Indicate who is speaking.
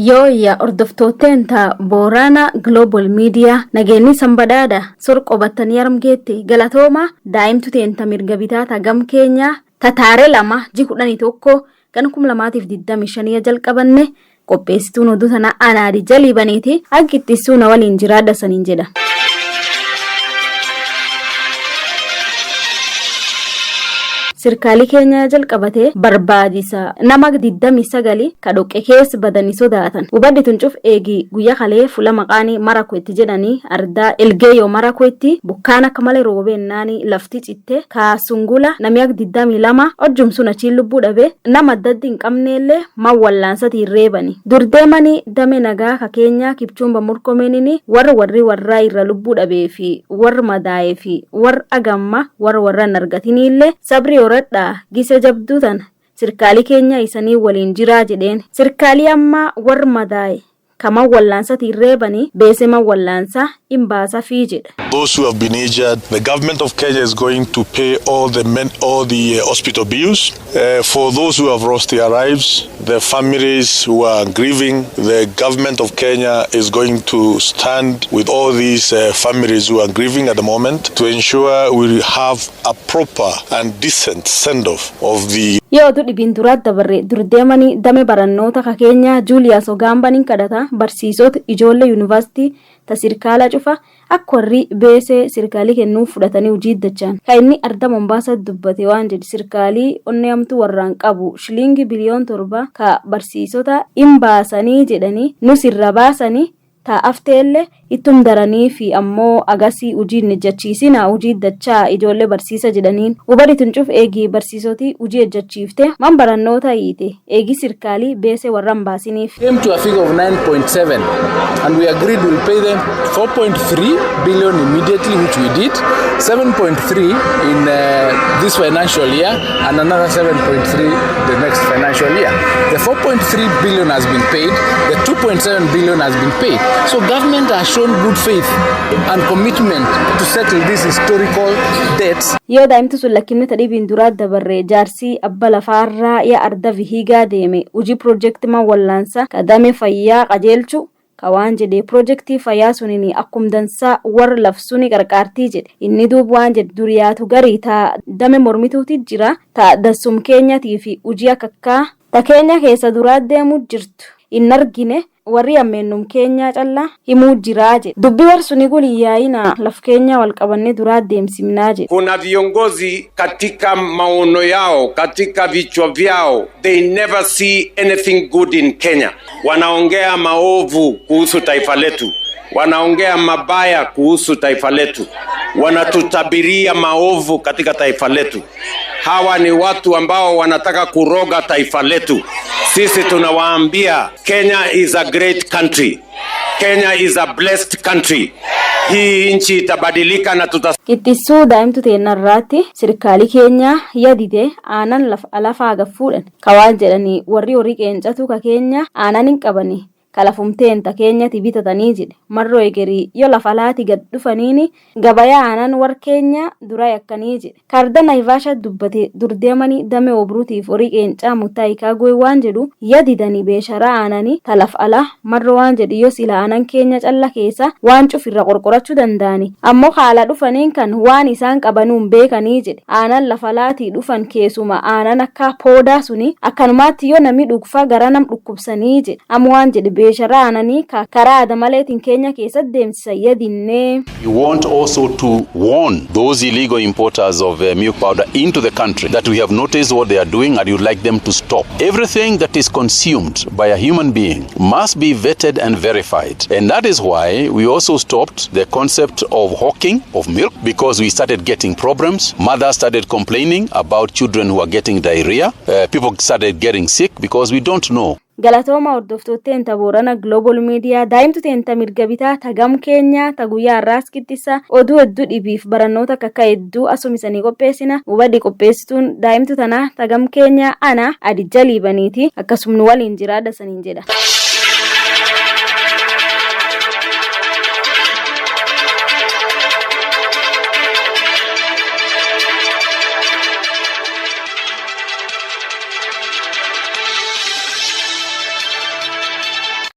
Speaker 1: Yooyya hordoftootteenta Booraana Global Media, nageenyi sanbadhaadha sor qobattanii armgeette galatooma. Daa'imtu teenta mirga bitaa tagam keenya tataare 2 ji 11 gan 2025 jalqabanne. Qopheessituun oduu tana anaadi jalii baniiti, akka ittisuu na waliin jiraadha saniin jedha. Sirkaalii keenya jalqabate barbaadisa nama 29 ka dhoqqe keessa badanii sodaatan. Hubadhi tun cuf eegi guyyaa kalee fuula maqaanii Marakwet jedhanii ardaa Elgeeyyoo Marakwet bokkaan akka malee roobeennaani lafti citte ka sungula namni akka 22 hojjum sun achiin lubbuu dhabe, nama addaddi hin qabneellee man wallaansatiin reebani. Durdeemanii dame nagaa ka keenyaa Kipchumba Murkomenini warra warri warraa irra lubbuu dhabee fi warra madaa'ee fi warra agamma warra warra hin argatiniillee sabri horadhaa, gisa jabduu tana sirkaalii keenya isanii waliin jiraa jedheen. Sirkaalii ammaa warra madaa'e kaman wallaansatiin reebani beese man wallaansaa hin baasafii jedha.
Speaker 2: Those who have been injured, the government of Kenya is going to pay all the men, all the hospital bills. For those who have lost their lives, the families who are grieving, the government of Kenya is going to stand with all these families who are grieving at the moment to ensure we have a proper and decent send-off of the
Speaker 1: Yoo oduu dhibiin duraat dabarre, durdeemanii dame barannoota ka keenyaa Julius Ogambaniin kadhata barsiisota ijoollee yuunivarsiitii ta sirkaala cufa akka warri beesee sirkaalii kennuuf fudhatanii hojii dachaan. Ka inni arda Mombaasaa dubbate waan jedhe, sirkaalii onnee hamtuu warraan qabu shiliingii biliyoon 7 ka barsiisota hin baasanii jedhanii nus irra baasanii ta hafteellee ittum daranii fi ammoo agasii hujii hin ejjachiisina, hujii dachaa ijoollee barsiisa jedhaniin. Hubadhi tun cuf eegi barsiisotii hujii ejjachiifte man barannoota hiite eegi sirkaalii beesee warra hin baasiniif.
Speaker 3: Came to a figure of 9.7 and we agreed we'll pay them 4.3 billion immediately, which we did, 7.3 in this financial year and another 7.3 the next financial year. The 4.3 billion has been paid, the 2.7 billion has been paid. So government has shown good faith and commitment to settle these historical debts.
Speaker 1: Yoo daa'imti sun lakkinni dhibiin duraa dabarre, jaarsii abba lafaarraa yaa arda Vihigaa deeme hojii piroojeektii man wallaansaa ka dame fayyaa qajeelchu, ka waan jedhe piroojeektii fayyaa suniin akkum dansaa warra lafsuni qarqaartii jedhe. Inni duub waan jedhe, duriyaatu garii ta dame mormituuti jira ta dansum keenyatii fi hojii akakkaa ta keenya keessa duraa deemuu jirtu hin argine, warri ammeenum keenyaa callaa himuu jiraa jedhe. Dubbi warsuni guliyyaa'ina laf keenya wal qabanne duraa deemsimnaa jedhe.
Speaker 4: Kuna viongozi katika maono yao, katika vichwa vyao, they never see anything good in Kenya. Wanaongea maovu kuhusu taifa letu, wanaongea mabaya kuhusu taifa letu, wanatutabiria maovu katika taifa letu. Hawa ni watu ambao wanataka kuroga taifa letu. Sisi tunawaambia Kenya is a great country. Kenya is a blessed country. Hii nchi itabadilika na tuta
Speaker 1: Qixxissuu daa'imtu teennarraatti sirkaalii keenyaa yadide aanan lafaa gaffuudhan, ka waan jedhanii warri horii qeencatu ka keenya aanan hin qabanii ka lafumteen ta keenyati bitatanii jedhe. Marroo egerii yoo lafa alaati gad dhufaniini gabayaa aanan war keenya dura yakkanii jedhe. Karda Naivasha dubbate durdeemanii dame obruutiif horii qeencaa Mutahi Kagwe waan jedhu, yadidanii beesharaa aananii ta laf alaa, marroo waan jedhu yoo sila aanan keenya calla keessa waan cufirra qorqorachuu danda'ani, ammoo haala dhufaniin kan waan isaan qabanuun beekanii jedhe. Aanan lafa alaatii dhufan keessuma aanan akka poodaa suni akkanumaatti yoo namni dhugfaa gara nam dhukkubsanii jedhe. Amma waan jedhe beesharaa aananii ka karaa aada maleetiin keenya keessatti deemsisa yadinnee.
Speaker 5: We want also to warn those illegal importers of milk powder into the country that we have noticed what they are doing and we would like them to stop. Everything that is consumed by a human being must be vetted and verified. And that is why we also stopped the concept of hawking of milk, because we started getting problems. Mothers started complaining about children who are getting diarrhea. People started getting sick because we don't know.
Speaker 1: Galatooma hordoftootteen ta Boorana Global Media. Daa'imtu teenta mirga bitaa ta gam keenyaa ta guyyaa har'aas qixxissa. Oduu hedduu dhibiif barannoota akka hedduu asumisanii qopheessina. Hubadhi, qopheessituun daa'imtu tanaa tagam keenyaa ana Adijja Liibaniiti. Akkasumnu waliin jiraadha saniin jedha.